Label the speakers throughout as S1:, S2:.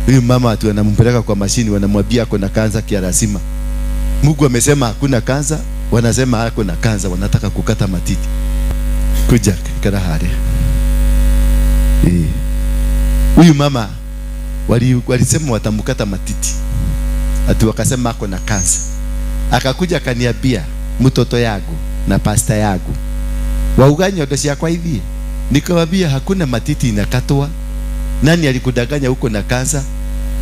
S1: Huyu mama ati wanampeleka kwa mashini, wanamwambia ako na kansa kia lazima. Mungu amesema hakuna kansa, wanasema ako na kansa, wanataka kukata matiti. Kuja ikara haria. Eh. Huyu mama walisema watamkata matiti, ati wakasema ako na kansa. Akakuja akaniambia, mtoto yangu na pasta yangu wauga nyondo ciakwa ithie. Nikamwambia hakuna matiti inakatwa. Nani alikudanganya huko na kansa?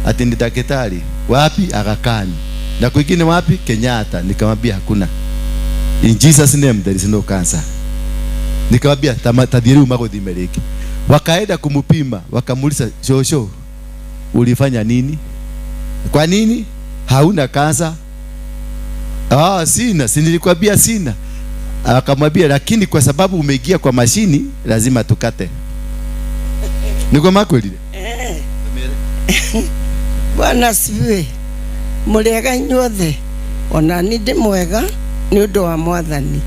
S1: Ati ni daktari wapi? Aga Khan. Na kwingine wapi? Kenyatta. Nikamwambia hakuna. In Jesus name there is no cancer. Nikamwambia tathiĩ rĩu magũthime rĩngĩ. Wakaenda kumupima, wakamuuliza, shosho, ulifanya nini? Kwa nini hauna kansa? Ah, sina, si nilikwambia sina. Akamwambia lakini kwa sababu umeingia kwa mashini lazima tukate. Nĩguo makwĩrire?
S2: Bwana asifiwe. Mũrĩega inyuothe. Ona ni ndĩ mwega nĩ ũndũ wa Mwathani,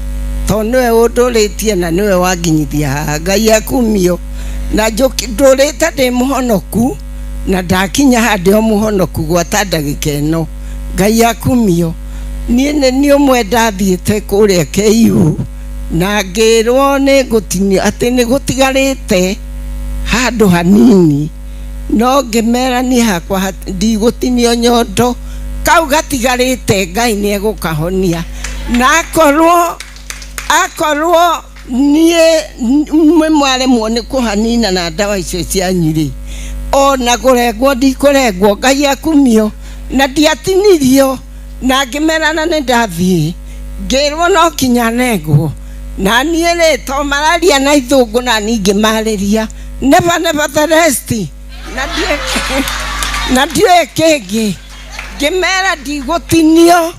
S2: tondũ nĩwe ũndũrĩtie na nĩwe wanginyithia haha. Ngai akumio. Na ndũrĩte ndĩ mũhonoku na ndakinya haha ndĩ o mũhonoku gwata ndagĩka ĩno. Ngai akumio. Niĩ nĩ niĩ ũmwe ndathiĩte kũrĩa KU na ngĩrwo nĩ ngũtinio atĩ nĩ gũtigarĩte handũ hanini, no ngĩmera niĩ hakwa ndigũtinio nyondo, kau gatigarĩte Ngai nĩ egũkahonia. Na akorwo niĩ mwaremwo nĩ kũhanina na ndawa icio cianyu rĩ, ona kũrengwo ndikũrengwo. Ngai akumio. Na ndiatinirio, na ngĩmera na nĩ ndathiĩ ngĩrwo no kinya nengwo. Na niĩ rĩ, to mararia na ithũngũ na niĩ ngĩmarĩria never never the rest, na ndiũĩ kĩngĩ. Ngĩmera ndigũtinio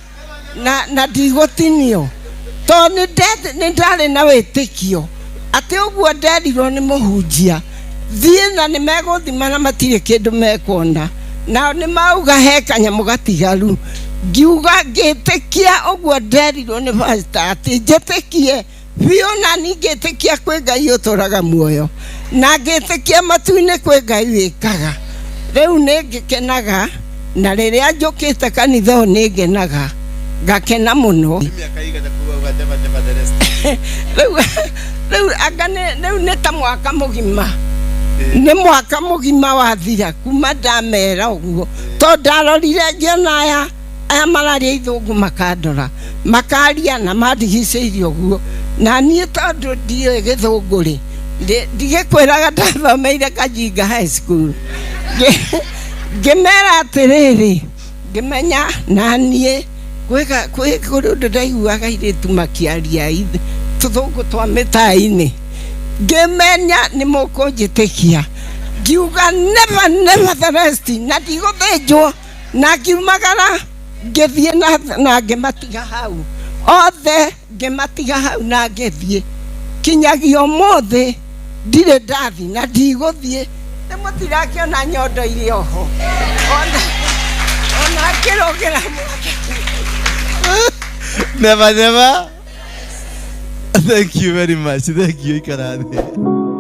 S2: na ndigũtinio tondũ nĩ ndarĩ na wĩtĩkio atĩ ũguo nderirwo nĩ mũhunjia thiĩ na nĩ megũthima na matirĩ kĩndũ mekuona, nao nĩ mauga he kanyamũ gatigaru. Ngiuga ngĩtĩkia ũguo nderirwo nĩ pastor atĩ njĩtĩkie biũ, na niĩ ngĩtĩkia kwĩ Ngai ũtũraga muoyo, na ngĩtĩkia matu-inĩ kwĩ Ngai wĩkaga. Rĩu nĩ ngĩkenaga, na rĩrĩa njũkĩte kanitha ũyũ nĩ ngenaga, ngakena mũno. Rĩu anga rĩu nĩ ta mwaka mũgima, nĩ mwaka mũgima wathira kuma ndamera ũguo, tondũ ndarorire ngĩona aya mararia ithũngũ makandora makaria na mandigicĩirie ũguo, na niĩ tondũ ndiũĩ gĩthũngũ rĩ, ndigĩkwĩraga ndathomeire Kajinga High School. Ngĩmera atĩrĩrĩ, ngĩmenya na niĩ kwĩ kũrĩ ũndũ ndaiguaga airĩtu makĩaria tũthũngũ twa mĩtaa-inĩ, ngĩmenya nĩ mũkũnjĩtĩkia. Ngiuga never never the rest, na ndigũthĩnjwo, na ngiumagara ngĩthiĩ na ngĩmatiga hau othe, ngĩmatiga hau na ngĩthiĩ kinyagia ũmũthĩ ndirĩ ndathi na ndigũthiĩ. Nĩ mũtirakĩona nyondo irĩ oho ona ngĩrũgĩra.
S1: Never never. Thank you very much. Thank you. Ikara thĩ.